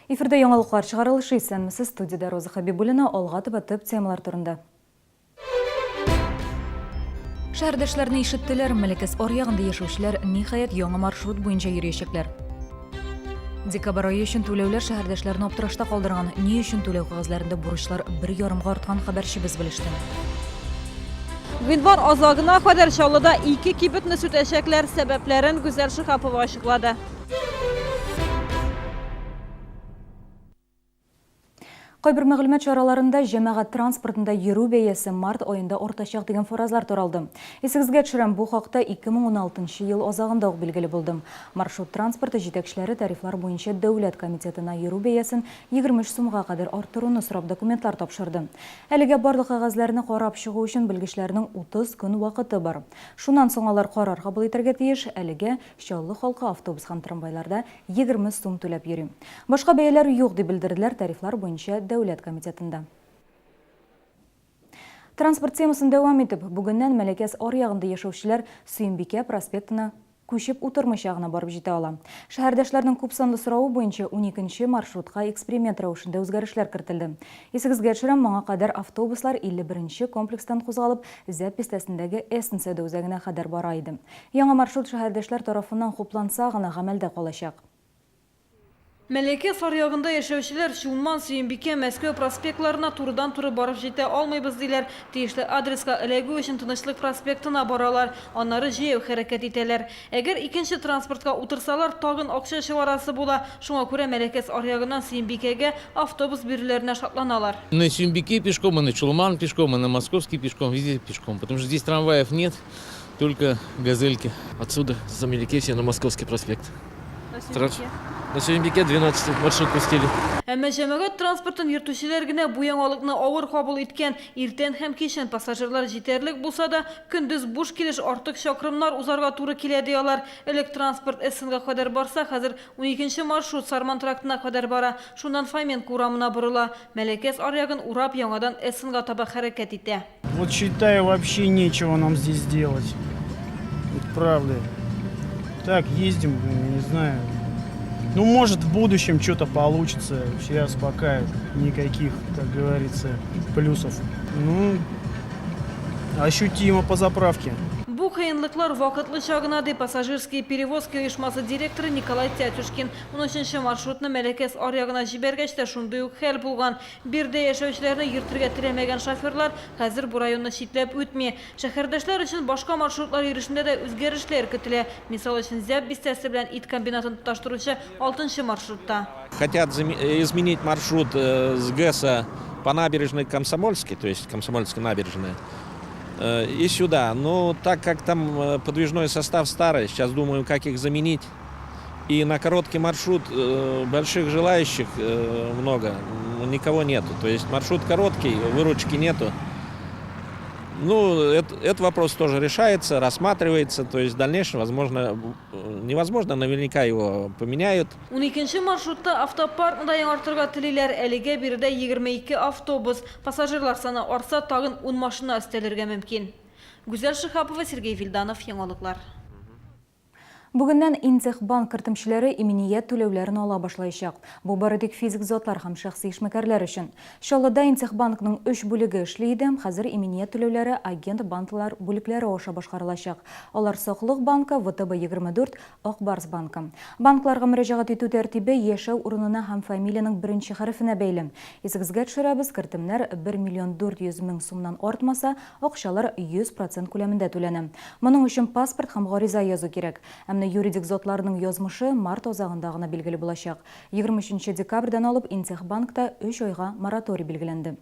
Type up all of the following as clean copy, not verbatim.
Эфирда яңалыклар чыгарылышы исәнмесез, студиядә Роза Хәбибуллина, алга таба төп темалар турында. Шәһәрдәшләрне ишеттеләр, Мәләкәс аръягында яшәүчеләр ниһаять яңа маршрут буенча йөриячәкләр. Декабрь ае өчен түләүләр шәһәрдәшләрне аптырашта калдырган. Ни өчен түләү кәгазьләрендә бурычлар бер ярымга арткан хәбәрчебез белеште. Гыйнвар азагына кадәр Чаллыда ике кибетне сүтәчәкләр, сәбәпләрен Гүзәл Шиһапова ачыклады. Кайбер мәгълүмат чараларында җәмәгать транспортында йөрү бәясе март аенда артачак дигән фаразлар таралды. Исегезгә төшерәм, бу хакта 2016 нчы ел азагында ук билгеле булды. Маршрут транспорты җитәкчеләре тарифлар буенча дәүләт комитетына йөрү бәясен 23 сумга кадәр арттыруны сорап документлар тапшырды. Әлегә барлык кәгазьләрне карап чыгу өчен белгечләрнең 30 көн вакыты бар. Шуннан соң алар карар кабул итәргә тиеш. Әлегә Чаллы халкы автобус һәм трамвайларда 20 сум түләп йөри. Башка бәяләр юк, дип белдерделәр тарифлар буенча дәүләт комитетында. Транспорт темасын дәвам итеп, бүгеннән Мәләкәс аръягында яшәүчеләр Сөембикә проспектына күчеп утырмыйча гына барып җитә ала. Шәһәрдәшләрнең күпсанлы соравы буенча уникенче маршрутка эксперимент рәвешендә үзгәрешләр кертелде. Исегезгә төшерәм, моңа кадәр автобуслар 51 нче комплекстан кузгалып, Зәб бистәсендәге Эссен сәүдә үзәгенә кадәр бара иде. Яңа маршрут шәһәрдәшләр тарафыннан хупланса гына гамәлдә калачак. Мәләкәс аръягында яшәүчеләр Чулман, Сөембикә, Мәскәү проспектларына турыдан-туры барып җитә алмыйбыз, диләр. Тиешле адреска эләгү өчен Тынычлык проспектына баралар, аннары җәяү хәрәкәт итәләр. Әгәр икенче транспортка утырсалар, тагын акча чыгарасы була. Шуңа күрә Мәләкәс аръягыннан Сөембикәгә автобус бирүләренә шатланалар. На Сөембике пешком, и на Чулман пешком, и на Московский пешком, везде пешком, потому что здесь трамваев нет, только газельки. Отсюда, за Мелекесье, на Московский проспект. На Сөембике? На Сөембике 12 маршрут пустили. Әмма җәмәгать транспортын йөртүчеләр генә бу яңалыкны авыр кабул иткән. Иртән һәм кичен пассажирлар җитәрлек булса да, көндез буш килеш артык чакрымнар узарга туры килә, ди алар. Элек транспорт Эссенга кадәр барса, хәзер уникенче маршрут Сарман трактына кадәр бара, шуннан Фоменко урамына борыла. Мәләкәс аръягын урап, яңадан Эссенга таба хәрәкәт итә. Вот считаю, вообще нечего нам здесь делать. Вот правда. Так, ездим, не знаю. Ну, может, в будущем что-то получится. Сейчас пока никаких, как говорится, плюсов. Ну, ощутимо по заправке. Бу кыенлыклар вакытлыча гына, ди Пассажирские перевозки оешмасы директоры Николай Тятюшкин. Унөченче маршрутны Мәләкәс аръягына җибәргәч тә шундый ук хәл булган. Биредә яшәүчеләрне йөртергә теләмәгән шоферлар хәзер бу районны читләп үтми. Шәһәрдәшләр өчен башка маршрутлар йөрешендә дә үзгәрешләр көтелә. Мисал өчен, Зяб бистәсе белән ит комбинатын тоташтыручы алтынчы маршрутта. Хотят изменить маршрут с ГЭСа по набережной Комсомольской, то есть Комсомольской набережной, и сюда. Но так как там подвижной состав старый, сейчас думаем, как их заменить. И на короткий маршрут э, больших желающих э, много, никого нету. То есть маршрут короткий, выручки нету. Ну, это, этот вопрос тоже решается, рассматривается, то есть в дальнейшем, возможно, невозможно, наверняка его поменяют. Уникенче маршрутта автопаркны да яңартырга телиләр. Әлегә биредә 22 автобус. Пассажирлар саны артса, тагын ун машина өстәлергә мөмкин. Гүзәл Шиһапова, Сергей Вильданов, Яңалыклар. Бүгеннән Интехбанк кертемчеләре иминият түләүләрен ала башлаячак. Бу бары тик физик затлар һәм шәхси эшмәкәрләр өчен. Чаллыда Интехбанкның өч бүлеге эшли иде, хәзер иминият түләүләре агент банклар бүлекләре аша башкарылачак. Алар Саклык банкы, ВТБ 24, Ак Барс банкы. Банкларга мөрәҗәгать итү тәртибе яшәү урынына һәм фамилиянең беренче хәрефенә бәйле. Исегезгә төшерәбез, кертемнәр 1 миллион 400 мең сумнан артмаса, Акчалар 100 процент күләмендә түләнә. Моның өчен паспорт һәм гариза язу кирәк. Ә менә юридик затларның язмышы март азагында гына билгеле булачак. 23 нче декабрьдән алып Интехбанкта өч айга мораторий билгеләнде.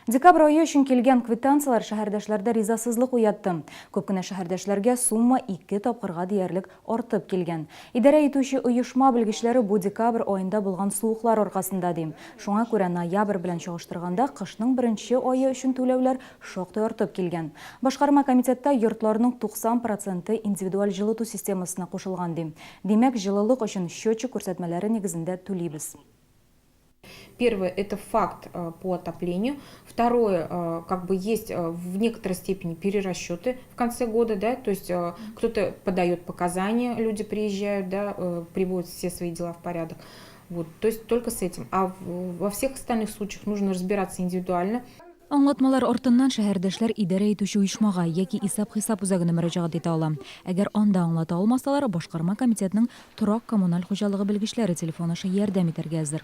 Декабрь ае өчен килгән квитанцияләр шәһәрдәшләрдә ризасызлык уятты. Күп кенә шәһәрдәшләргә сумма ике тапкырга диярлек артып килгән. Идарә итүче оешма белгечләре бу декабрь аенда булган суыклар аркасында, ди. Шуңа күрә ноябрь белән чагыштырганда кышның беренче ае өчен түләүләр шактый артып килгән. Башкарма комитетта йортларның 90 проценты индивидуаль җылыту системасына кушылган, ди. Димәк, җылылык өчен счетчик күрсәтмәләре нигезендә түлибез. Первое – это факт по отоплению. Второе, как бы есть в некоторой степени перерасчеты в конце года, да, то есть кто-то подает показания, люди приезжают, да, приводят все свои дела в порядок. Вот, то есть только с этим. А во всех остальных случаях нужно разбираться индивидуально. Аңлатмалар артыннан шәһәрдәшләр идарә итүче оешмага яки исәп-хисап үзәгенә мөрәҗәгать итә ала. Әгәр анда аңлата алмасалар, башкарма комитетның торак-коммуналь хуҗалыгы белгечләре телефон аша ярдәм итәргә әзер.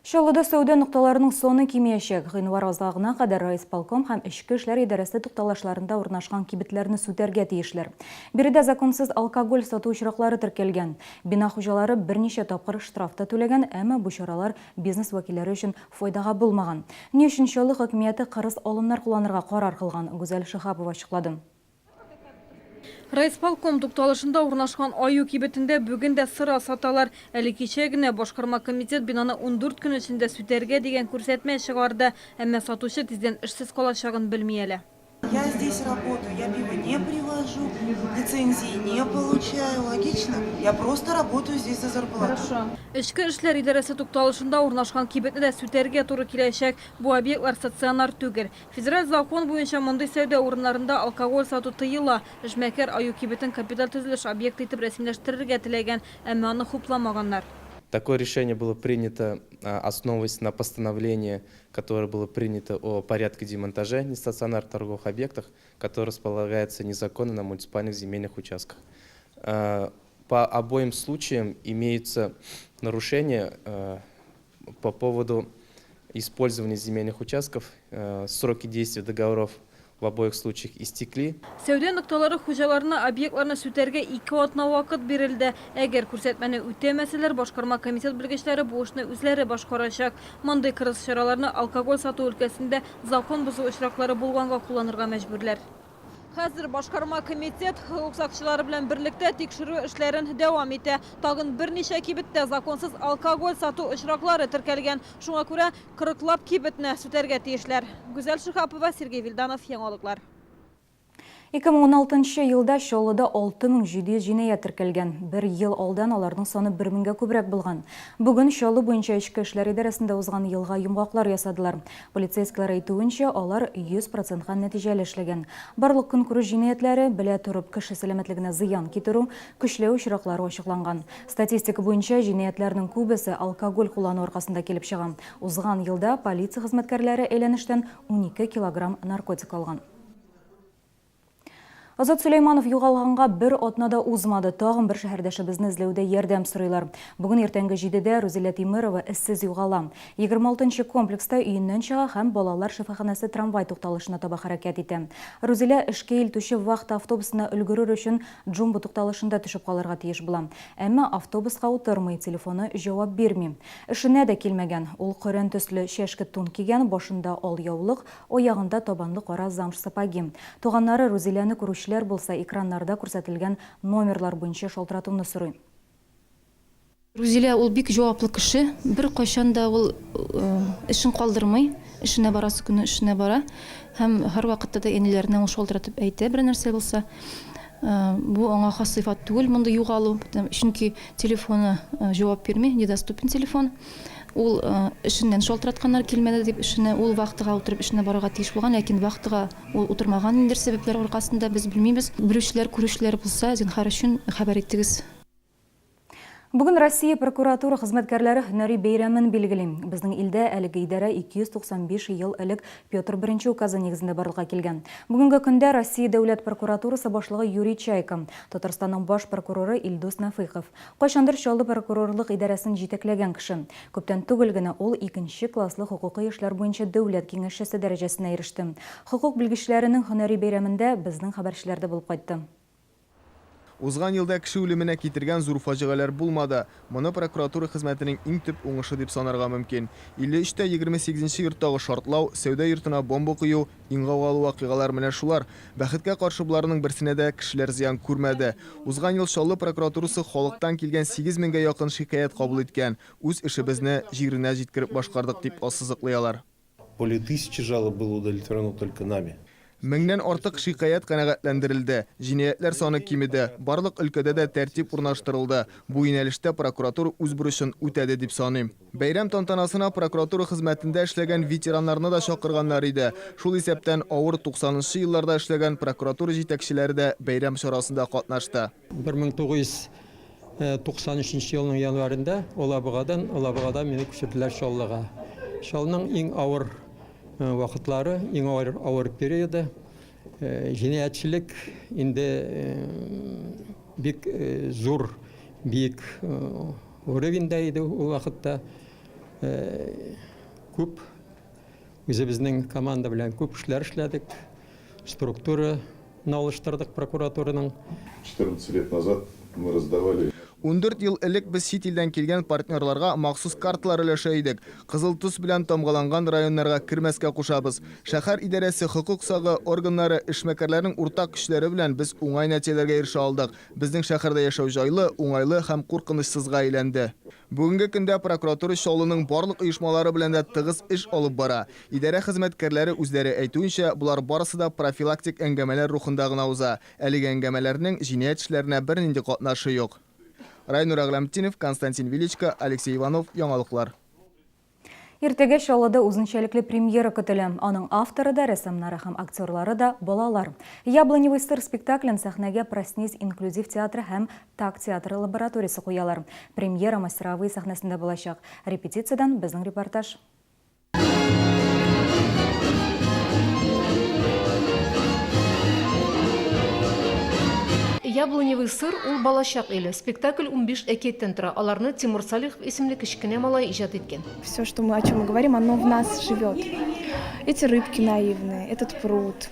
Чаллыда сәүдә нокталарының саны кимиячәк. Гыйнвар азагына кадәр райисполком һәм Эчке эшләр идарәсе тукталышларында урнашкан кибетләрне сүтәргә тиешләр. Биредә законсыз алкоголь сату очраклары теркәлгән. Бина хуҗалары берничә тапкыр штраф та түләгән, әмма бу чаралар бизнес вәкилләре өчен файдага булмаган. Ни өчен Чаллы хакимияте кырыс алымнар кулланырга карар кылган, Гүзәл Шиһапова ачыклады. Райисполком тукталышында урнашкан Аю кибетендә бүген дә сыра саталар. Әле кичә генә башкарма комитет бинаны 14 көн эчендә сүтәргә дигән күрсәтмә чыгарды. Әмма сатучы тиздән эшсез калачагын белми әле. Я здесь работаю, я пиво не привожу, лицензии не получаю, логично? Я просто работаю здесь за зарплату. Эчке эшләр идарәсе тукталышында урнашкан кибетне дә сүтәргә туры киләчәк. Бу объектлар стационар түгел. Федераль закон буенча мондый сәүдә урыннарында алкоголь сату тыела. Эшмәкәр Аю кибетен капиталь төзелеш объекты итеп рәсмиләштерергә теләгән, әмма аны хупламаганнар. Такое решение было принято, основываясь на постановлении, которое было принято о порядке демонтажа нестационарных торговых объектов, которые располагаются незаконно на муниципальных земельных участках. По обоим случаям имеются нарушения по поводу использования земельных участков. Сроки действия договоров в обоих случаях истекли. Сәүдә нокталары хуҗаларына объектларны сүтәргә 2 атна вакыт бирелде. Әгәр күрсәтмәне үтәмәсәләр, башкарма комитет белгечләре бу эшне үзләре башкарачак. Мондый кырыс чараларны алкоголь сату өлкәсендә закон бозу очраклары булганга кулланырга мәҗбүрләр. Хәзер башкарма комитет хокук сакчылары белән берлектә тикшерү эшләрен дәвам итә. Тагын берничә кибеттә законсыз алкоголь сату очраклары теркәлгән. Шуңа күрә кырыклап кибетне сүтәргә тиешләр. Гүзәл Шиһапова, Сергей Вильданов, Яңалыклар. 2016 елда Чаллыда 6700 җинаять теркәлгән. Бер ел алдан аларның саны 1000 меңгә күбрәк булган. Бүген Чаллы буенча Эчке эшләр идарәсендә узган елга йомгаклар ясадылар. Полицейскийлар әйтүенчә, алар 100 процентка нәтиҗәле эшләгән. Барлык көнкүреш җинаятьләре, белә торып кеше сәламәтлегенә зыян китерү, көчләү очраклары ачыкланган. Статистика буенча, җинаятьләрнең күбесе алкоголь куллану аркасында килеп чыга. Узган елда полиция хезмәткәрләре әйләнештән 12 килограмм наркотик алган. Азат Сөләйманов югалганга бер атна да узмады. Тагын бер шәһәрдәшебезне эзләүдә ярдәм сорыйлар. Бүген иртәнге җидедә Рузилә Тимерова эзсез югала. 26 нчы комплекста өеннән чыга һәм балалар шифаханәсе трамвай тукталышына таба хәрәкәт итә. Рузилә эшкә илтүче вахта автобусына өлгерер өчен Джумбо тукталышында төшеп калырга тиеш була. Әмма автобуска утырмый, телефоны җавап бирми. Эшенә дә килмәгән. Ул көрән төсле чәшке тун кигән, башында ал яулык, Аягында табанлы кара замш сапоги. Туганнары Рузиләне күрүчеләр булса, экраннарда күрсәтелгән номерлар буенча шалтыратуны сорый. Рузилә ул бик җаваплы кеше, беркайчан да ул эшен калдырмый, эшенә барасы көнне эшенә бара һәм һәрвакытта да әниләренә ул шалтыратып әйтә берәр нәрсә булса. Бу аңа хас сыйфат түгел, мондый югалу, чөнки телефоны җавап бирми, недоступен телефон. Ул эшеннән шалтыратканнар, килмәде дип эшенә. Ул вахтага утырып эшенә барырга тиеш булган, ләкин вахтага ул утырмаган ниндидер сәбәпләр аркасында, без белмибез. Белүчеләр, күрүчеләр булса, зинһар өчен хәбәр итегез. Бүген Россия прокуратура хезмәткәрләре һөнәри бәйрәмен билгели. Безнең илдә әлеге идарә 295 ел элек Петр I указы нигезендә барлыкка килгән. Бүгенге көндә Россия дәүләт прокуратурасы башлыгы Юрий Чайка, Татарстанның баш прокуроры Илдус Нәфыйков. Кайчандыр Чаллы прокурорлык идарәсен җитәкләгән кеше. Күптән түгел генә ул икенче класслы хокукый эшләр буенча дәүләт киңәшчесе дәрәҗәсенә иреште. Хокук белгечләренең һөнәри бәйрәмендә безнең хәбәрчеләр дә булып кайтты. Узган елда кеше үлеменә китергән зур фаҗигаләр булмады. Моны прокуратура хезмәтенең иң төп уңышы дип санарга мөмкин. 53 тә 28 нче йорттагы шартлау, сәүдә йортына бомба кую, Иң гаугалы вакыйгалар менә шулар. Бәхеткә каршы, боларның берсенә дә кешеләр зыян күрмәде. Узган ел Чаллы прокуратурасы халыктан килгән 8 меңгә якын шикаять кабул иткән. Үз эшебезне җиренә җиткереп башкардык, дип ассызыклый алар. Более тысячи жалоб было удовлетворено только нами. Меңнән артык шикаять канәгатьләндерелде, җинаятьләр саны кимеде, барлык өлкәдә дә тәртип урнаштырылды. Бу юнәлештә прокуратура үз бурычын үтәде дип саныйм. Бәйрәм тантанасына прокуратура хезмәтендә эшләгән ветераннарны да чакырганнар иде. Шул исәптән, авыр туксанынчы елларда эшләгән прокуратура җитәкчеләре дә бәйрәм чарасында катнашты. 1993 елның январендә Алабугадан Алабугадан мине күчерделәр Чаллыга. Чаллының иң авыр Вакытлары, иң авыр, авыр периоды. Җинаятьчелек инде бик зур, биек уровеньда иде ул вакытта. Күп үзебезнең команда белән күп эшләр эшләдек. Структура ны алыштырдык прокуратураның. 14 лет назад мы раздавали. 14 ел элек без чит илдән килгән партнерларга махсус карталар өләшә идек. Кызыл төс белән тамгаланган районнарга кермәскә кушабыз. Шәһәр идарәсе, хокук сагы органнары, эшмәкәрләрнең уртак көчләре белән без уңай нәтиҗәләргә ирешә алдык. Безнең шәһәрдә яшәү җайлы, уңайлы һәм куркынычсызга әйләнде. Бүгенге көндә прокуратура Чаллының барлык оешмалары белән дә тыгыз эш алып бара. Идарә хезмәткәрләре үзләре әйтүенчә, болар барысы да профилактик әңгәмәләр рухында гына уза. Әлеге әңгәмәләрнең җинаять эшләренә бернинди катнашы юк. Райнур Әгъләмтдинов, Константин Величко, Алексей Иванов, Яңалыклар. Иртәгә Чаллыда үзенчәлекле премьера көтелә. Аның авторы да, рәссамнары һәм актерлары да, балалар. Яблоневый сыр спектаклен сәхнәгә Проснись инклюзив театры һәм Так театры лабораториясе куялар. Премьера Мастеровые сәхнәсендә булачак. Репетициядән безнең репортаж. Яблоневый сыр ул балачак иле. Спектакль 15 әкияттән тора. Аларны Тимур Салихов исемле кечкенә малай иҗат иткән. Все, что мы, о чем мы говорим, оно в нас живет. Эти рыбки наивные, этот пруд,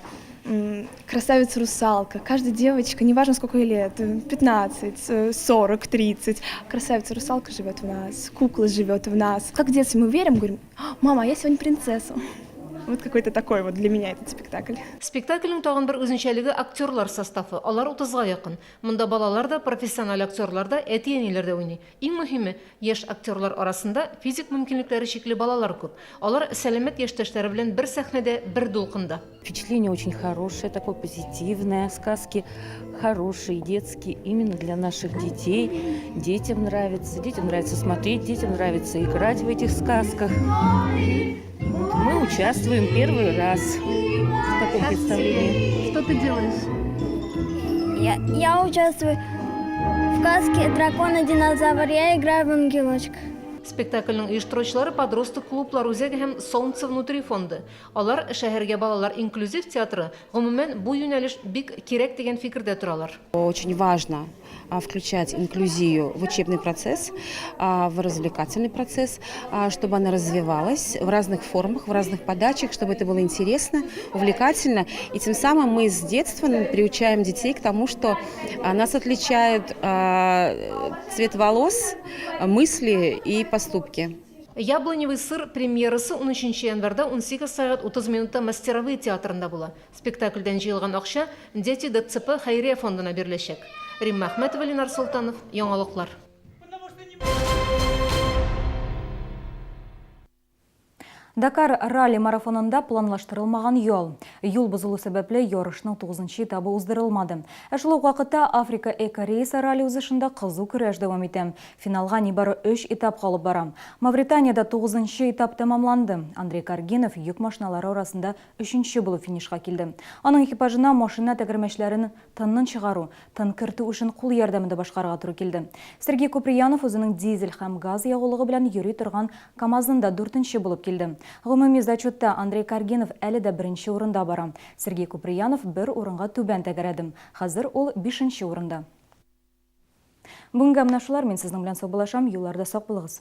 красавица-русалка. Каждая девочка, неважно сколько ей лет, 15, 40, 30, красавица-русалка живет в нас, кукла живет в нас. Как в детстве мы верим, говорим, мама, я сегодня принцесса. Вот какой-то такой вот для меня этот спектакль. Спектакльнең тагын бер үзенчәлеге актерлар составы. Алар 30-га якын. Монда балалар да, профессиональ актерлар да, әти-әниләр дә уйный. Иң мөһиме, яшь актерлар арасында физик мөмкинлекләре чикле балалар күп. Алар сәламәт яшьтәшләре белән бер сәхнәдә, бер дулкында. Впечатление очень хорошее, такое позитивное. Сказки хорошие, детские, именно для наших детей. Детям нравится, детям нравится смотреть, детям нравится играть в этих сказках. Мы участвуем первый раз в таком как представлении. Тебе? Что ты делаешь? Я, я участвую в сказке «Дракон и динозавр». Я играю в ангелочка. Спектакльнең оештыручылары Подросток клублар үзәге һәм Солнце внутри фонды. Алар шәһәргә балалар инклюзив театры, гомумән, бу юнәлеш бик кирәк дигән фикердә торалар. Очень важно включать инклюзию в учебный процесс, в развлекательный процесс, чтобы она развивалась в разных формах, в разных подачах, чтобы это было интересно, увлекательно. И тем самым мы с детства приучаем детей к тому, что нас отличают цвет волос, мысли и поступки. Яблоневый сыр премьерасы унөченче январьда 18 сәгать 30 минутта Мастеровые театрында була. Спектакльдән җыелган акча Дети ДЦП хәйрия фондына биреләчәк. Римма Әхмәтова, Ленар Солтанов, Яңалыклар. Дакар ралли-марафонында планлаштырылмаган ял. Юл бозылу сәбәпле, ярышның тугызынчы этабы уздырылмады. Ә шул ук вакытта Африка эко-рейсы ралли-узышында кызу көрәш дәвам итә. Финалга нибары өч этап калып бара. Мавританиядә тугызынчы этап тәмамланды. Андрей Каргинов йөк машиналары арасында өченче булып финишка килде. Аның экипажына машина тәгәрмәчләрен тыннын чыгару, тын кертү эшен кул ярдәмендә башкарырга туры килде. Сергей Куприянов үзенең дизель һәм газ ягулыгы белән йөри торган КАМАЗында дүртенче булып килде. Гомуми зачетта Андрей Каргинов әле дә беренче урында бара. Сергей Куприянов бер урынга түбән тәгәрәде. Хәзер ул бишенче урында. Бүгенгә менә шулар, мин сезнең белән саубуллашам, юлларда сак булыгыз.